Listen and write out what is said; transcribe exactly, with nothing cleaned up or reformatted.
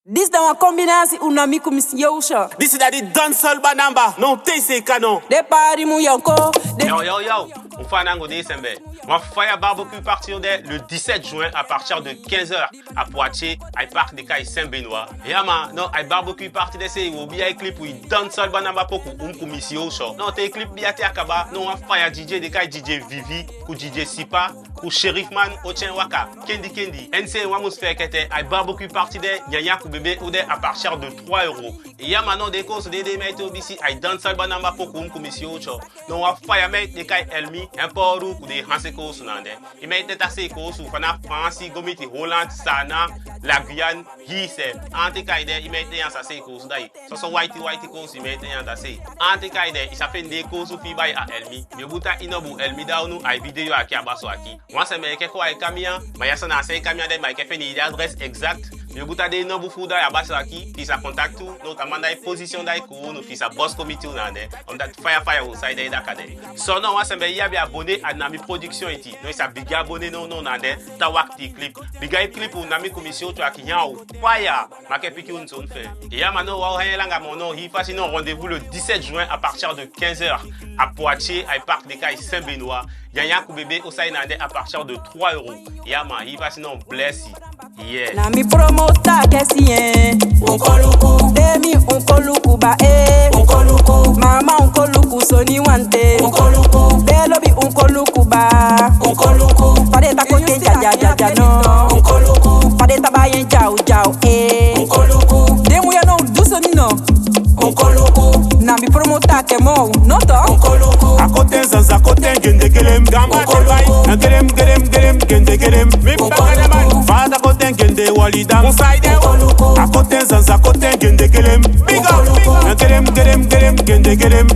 Dis dan wan kombinasi un nami ku Miss Yosha. Dis dan di dancehall banamba. Non, te se canon. De pari mu yonko. De Yo, yo, yo. Un fa nangu di sembe. Wan fire barbecue party de le dix-sept juin à partir de quinze heures à Poitiers, à parc de Kai Saint-Benoît. Ya ma, non, à barbecue party de se wo bi à clip wi dancehall banamba poku un ku Miss Yosha. Non, te clip bi à te akaba, non, wan fire D J de Kai D J Vivi, ku D J Sipa, ku Sheriff Man, Ochen Waka, Kendi Kendi. N C wan mus fekete, à barbecue party de, nyanya ku bebe ou de à partir de trois euros. Ya ma, non, de kosu de de mei to bisi, à dancehall banamba poku un ku Miss Yosha. Non, wan fire mei de Kai Elmi, un poru ku de hanse kosu nande. I mei te ta se kosu, fana Fransi, gomiti Holland, Sana, la Guyane, hise. Ante Kai de, i mei te yan sa se kosu dai. So so waiti waiti kosu i mei te yan ta se. Ante Kai de, i sa fende kosu fi bai à Elmi. Mi buta inobu Elmi da unu à video aki à baso aki. Wan se mei ke ko à kamian, ma ya sa na se kamian de, ma ke feni de adresse exact. Mi buta de inobu fu da à baso aki, fi sa contact u, non, ta manda i position dai ku unu, fi sa boss committee u nande. Omdat fire fire u sa i de da kade. So non, wan se mei ya bi abonné à Nami Production iti. Non, i sa bigi abonné non, non, nande. Ta wakti clip. Bigi clip u Nami ku Miss Yosha aki yan u. Fire. Ma ke piki un son fe. Ya ma, non, wa hen langa mo, non, hi fasi non, rendez-vous le dix-sept juin à partir de quinze heures à Poitiers, à parc de Kai Saint-Benoît. Nyanya ku bebe ou sa i nande à partir de trois euros. Ya ma, hi fasi non, blessi. Yeah. Na mi promota ke si, eh. Unkoluku. Demi unkoluku ba, eh. Unkoluku. Mama unkoluku soni wante. Unkoluku. Belobi unkoluku ba. Unkoluku. Fade ta kote ja ja ja ja no. Unkoluku. Fade ta bayen jau jau, eh. Unkoluku. Demu ya no du soni no. Unkoluku. Na mi promota ke mo, no to. Unkoluku. Akoten zanza koten gende gelem. Gamba te bai. Gelem gelem gelem gende gelem. Mi bagala man. Fada koten gende walidam. Usaide. Unkoluku. Akoten zanza koten gende gelem. Big up. Unkoluku. Gelem gelem gelem gende gelem.